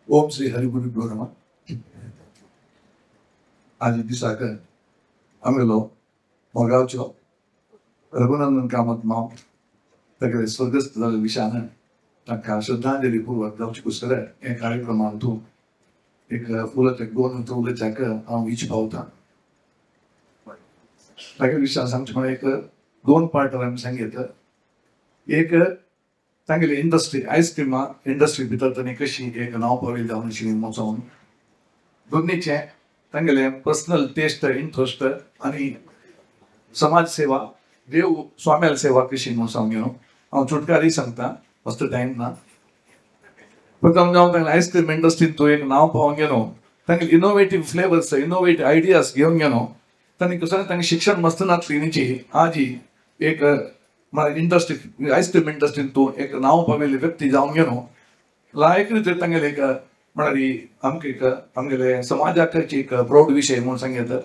ओम श्री हरिगुरु नमः. आज दिसाक आमगेलो मोगावचो रघुनंदन कामत माव तागेले स्वर्गस्थ जाल्ल्या विशयान तांकां श्रद्धांजली पूर्वक जावचे कुसर हे कार्यक्रमान तूं एक उलयत दोन उलयच्याक हांव इच पावता. तागे विशयान सांगचें म्हळ्यार एक दोन पार्ट आमी सांगीत. एक तांगेली इंडस्ट्री आयस्क्रिमा इंडस्ट्री भितर तांणी कशी एक नांव पावयलें जावन मोचोवन, दोन्नीचें तांगेलें पर्सनल टेस्ट इंट्रस्ट आनी समाज सेवा देव स्वाम्याल सेवा कशी म्हणून सांग हांव चुटकारी सांगता, मस्त टायम ना. प्रथम जावन तांगेले आयस्क्रीम इंडस्ट्रीन तूं एक नांव पावोवन गेलो, तांगेले इनोवेटीव फ्लेवर्स इनोवेटीव आयडियाज घेवन गेलो. तांणी कसो तांगे शिक्षण मस्त नासली न्ही, आजी एक इंडस्ट्री आयस्क्रीम इंडस्ट्रीन तूं एक नांव पाविल्ली व्यक्ती जावन गेलो. लायक रितीर तांगेले एक म्हळ्यार आमकां एक आमगेले समाजाक एक प्रौढ विशय म्हणून सांगता.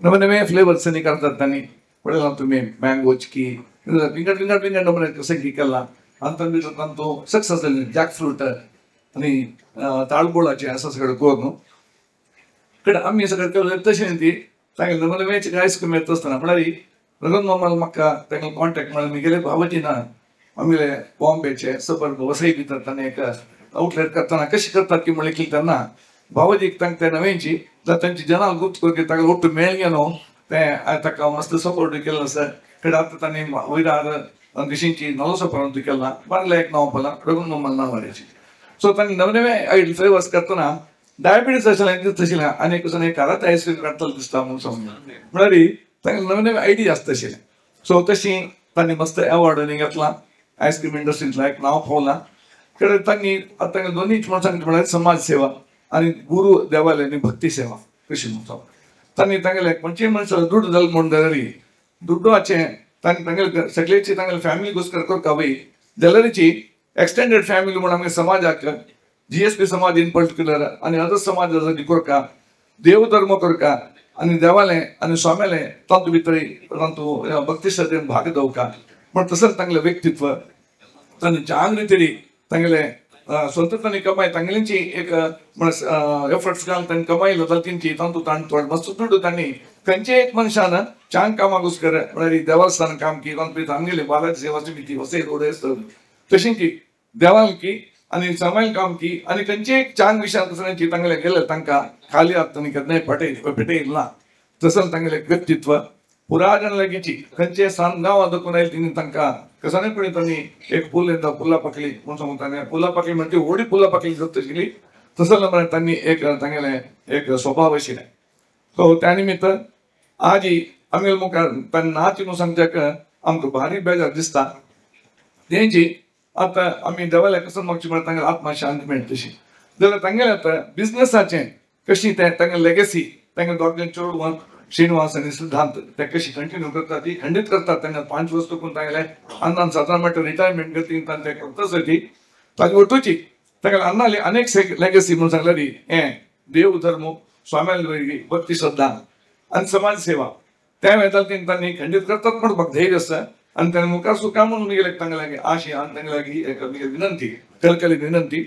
नवे नवे फ्लेवर्स न्ही करतात तांणी, पळयलां तुमी मँगो चिकी विंगड विंगड विंगड नमुने कशें की केलां. आनी तांचे भितर तांचो सक्सेस जाली जॅक फ्रूट आनी ताळबोळाचें आसा सगळें करून कडेन आमी सगळें केलें तशें न्ही. ती तांगेले नवे नवे आयस्क्रीम येता आसतना म्हळ्यार रघुनंदन मामाल म्हाका तांकां कॉन्टेक्ट म्हळ्यार म्हगेले भावजी ना आमगेले बॉम्बेचे सबर्ब वसई भितर ताणें एक आउटलेट करतना कशें करतात की म्हणलें की तेन्ना भावजीक तांकां ते नवेंची जाल्यार तांची जनाल गुप्त करकी ताका ಒಟ್ಟು मेळगे न्हू तें ताका मस्त सपोर्ट केल्लो आसा. कडेन आतां तांणी वयरार कशींची नवो सपोर्ट केला बारले एक नांव पळयलां रघुनंदन मामाल नांवाची. सो तांणी नवे नवे फ्लेवर्स करतना डायबिटीस आशिल्लें तशें आनी एक घरांत आयस्क्रीम काडटलो दिसता म्हणून समज म्हळ्यार तांकां नवे नवे आयडिया आसता आशिल्लें. सो तशी तांणी मस्त एवॉर्ड घेतला आयस्क्रीम इंडस्ट्रींतला एक नांव पावलां. कडेन तांणी आतां दोनूय म्हणून सांगता म्हळ्यार समाज सेवा आनी गुरू देवाले आनी भक्ती सेवा कशी म्हणून तांणी तांगेले खंयचेय मनशाक दुड्डू जालो म्हणून जाल्यार दुड्डूचें तांणी तांगेले सगळ्याची तांगेले फॅमिलीकोस्कर करता वय जाल्यारची एक्सटेंडेड फॅमिली म्हणून आमगे समाजाक GSP समाज इन पर्टिक्युलर आनी अदर समाज करता देव धर्म करता आनी देवालें आनी स्वाम्यालें तातूंत भितर तातूंत भक्ती श्रद्धेन भाग दवका. पूण तसोच तांगेलें व्यक्तित्व तांणी चांग रितीन तांगेले स्वता तांणी कमाय तांगेल्यांची एक एफर्ट्स घालून तांणी कमायलो जाल्यार तेंची तातूंत तांणी थोडे मस्त दुडू तांणी खंयच्याय एक मनशान चांग कामाक म्हळ्यार देवस्थान काम की तातूंत आमगेले बालाजी सेवा समिती वसई रोड तशें की देवाल की आनी समायल काम की आनी खंयचेय एक चांग विशयान तसो तांगेले गेले तांकां खाली हात तांणी केन्नाय पेटयलें ना. तसोच तांगेलें व्यक्तित्व पुरा जाण लागींची खंयचे सान गांवां दाखोवन आयले तिणी तांकां कसाने पळय तांणी एक फूल येता फुलां पाकळी म्हणून सांगता फुलां पाकळी म्हणजे व्हडली फुलां पाकळी जाता आशिल्ली तसो म्हळ्यार तांणी एक तांगेलें एक स्वभाव आशिल्लें. सो त्या निमित्त आजी आमगेले मुखार तांणी नाच म्हणून सांगच्याक आमकां भारी बेजार दिसता. तेंची आतां आमी देवाल्या कसो मागची म्हळ्यार तांगेले आत्मा शांती मेळटा तशी जाल्यार तांगेलें आतां बिजनसाचें कशी तें तांगेलें लेगेसी तांगेले दोग चेडवां श्रीनिवास आनी सिद्धांत ते कशी कंटिन्यू करतात ती खंडीत करतात. तांकां 5 वस्तू करून तांगेले अन्नान सादारण म्हणटा रिटायरमेंट करती तांचे करताच ती ताजी वटूची तांगेले अन्नाली अनेक लेगेसी म्हणून सांगल्यार हें देव धर्म स्वाम्याली भक्ती श्रद्धा आनी समाज सेवा त्या वेळार तांणी खंडीत करतात म्हणून म्हाका धैर्य आसा. आनी ताणें मुखार सुखा म्हणून गेले तांगे लागीं आशी आनी तांगे लागीं एक विनंती कळकळी विनंती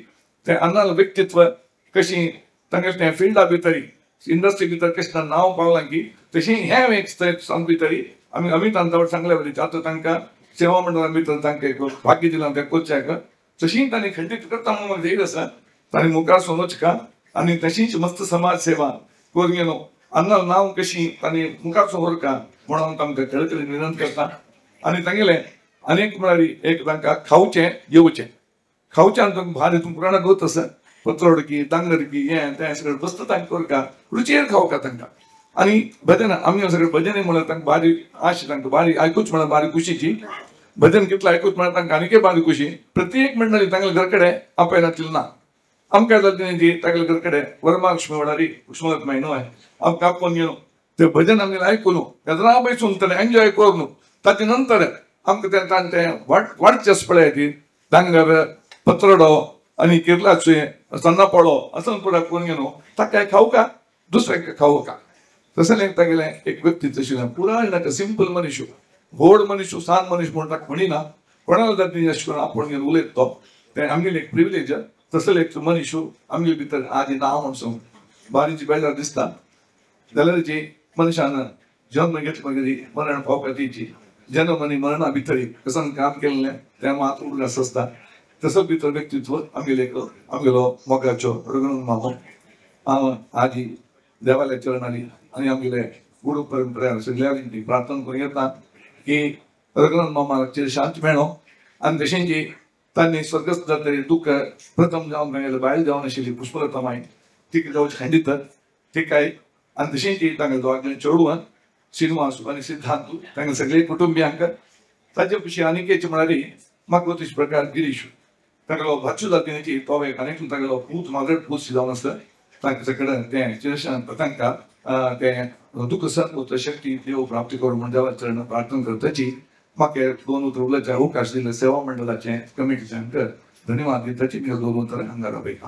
तें अन्नालें व्यक्तित्व कशी तांगेलें तें फिल्डा भितर इंडस्ट्री भितर कशें नांव पावलां की तशें हें एक सांग भितर आमी अमित तांच्या सांगल्या वरी आतां तांकां सेवा मंडळा भितर तांकां एक भाग्य दिलां त्या कोचाक तशीं तांणी खंडीत करता म्हणून म्हाका धैर्य आसा. तांणी मुखार सोनोचका आनी तशीच मस्त समाज सेवा करून गेलो अन्नालें नांव कशी तांणी मुखार व्हरका म्हणून तांकां कळकळी विनंती करता. आनी तांगेले अनेक म्हळ्यार एक तांकां खावचें जेवचें खावचें आनी तुमकां भारी तुमकां पुराणां गोत आसा पत्रोडकी दांगरकी हें तें सगळें बसता तांकां करका रुचयेर खावका तांकां. आनी भजन आमी सगळें भजन म्हळ्यार तांकां भारी आश तांकां भारी आयकूच म्हळ्यार भारी खुशीची भजन कितलें आयकूच म्हळ्यार तांकां आनीकय भारी खुशी. प्रत्येक मंडळी तांगेले घर कडेन आपयनातली ना आमकां जाता ती तांगेले घर कडेन वरमालक्ष्मी वडारी सुमत म्हयनो आमकां आपोवन घेवन ते भजन आमगेलें आयकून केन्ना बैसून तें एन्जॉय करून ताचे नंतर आमकां तें तांचें वाडचें पळय ती डांगर पत्रडो आनी किर्लाचें सन्नापोळो असो पुरा करून घेवन ताका खावका दुसऱ्याक खावका. तशें तागेलें एक व्यक्तित्व आशिल्लें पुराय नाका सिंपल मनीस व्हड मनीस सान मनीस म्हूण ताका म्हणिना कोणाला जाता अशें करून आपोवन घेवन उलयता तो तें आमगेलें एक प्रिविलेज. तसले एक मनीस आमगे भितर आदी ना म्हणून बारीची बेजार दिसता जाल्यार जी मनशान जन्म घेतलो मागीर मरण पावपाची जन्म आनी मरणा भितर कसं काम केल्लें तें मात उडगास आसता. तसो भितर व्यक्तित्व आमगेले आमगेलो मोगाचो रघुनंद मामो हांव आजी देवाल्या चरणाली आनी आमगेले गुरू परंपरा सगळ्यांनी प्रार्थना करून येता की रघुनंद मामाचेर शांत मेळो आनी तशेंच तांणी स्वर्गस्थ जातरी दुःख प्रथम जावन तांगेले बायल जावन आशिल्ली पुष्पलता माई तिका जावची खंडीत तिकाय आनी तशेंच तांगेले दोगांय चेडवान श्रीनिवास आनी सिद्धांत तांगेले सगळे कुटुंबियांक. ताचे पशी आनीक एक म्हळ्यार म्हाका तशे प्रकार गिरीश तागेलो भाचू जातीची तो एक आनीक तागेलो पूत मागीर पूत जावन आसता तांचे कडेन तें चिरशान तांकां तें दुःख सहन शक्ती देव प्राप्ती करूं म्हूण देवा चरण प्रार्थना करताची. म्हाका दोन उतर उलोवचे अवकाश दिले सेवा मंडळाचे कमिटीचे धन्यवाद दिताची. दोन उतरां हांगा रावयता.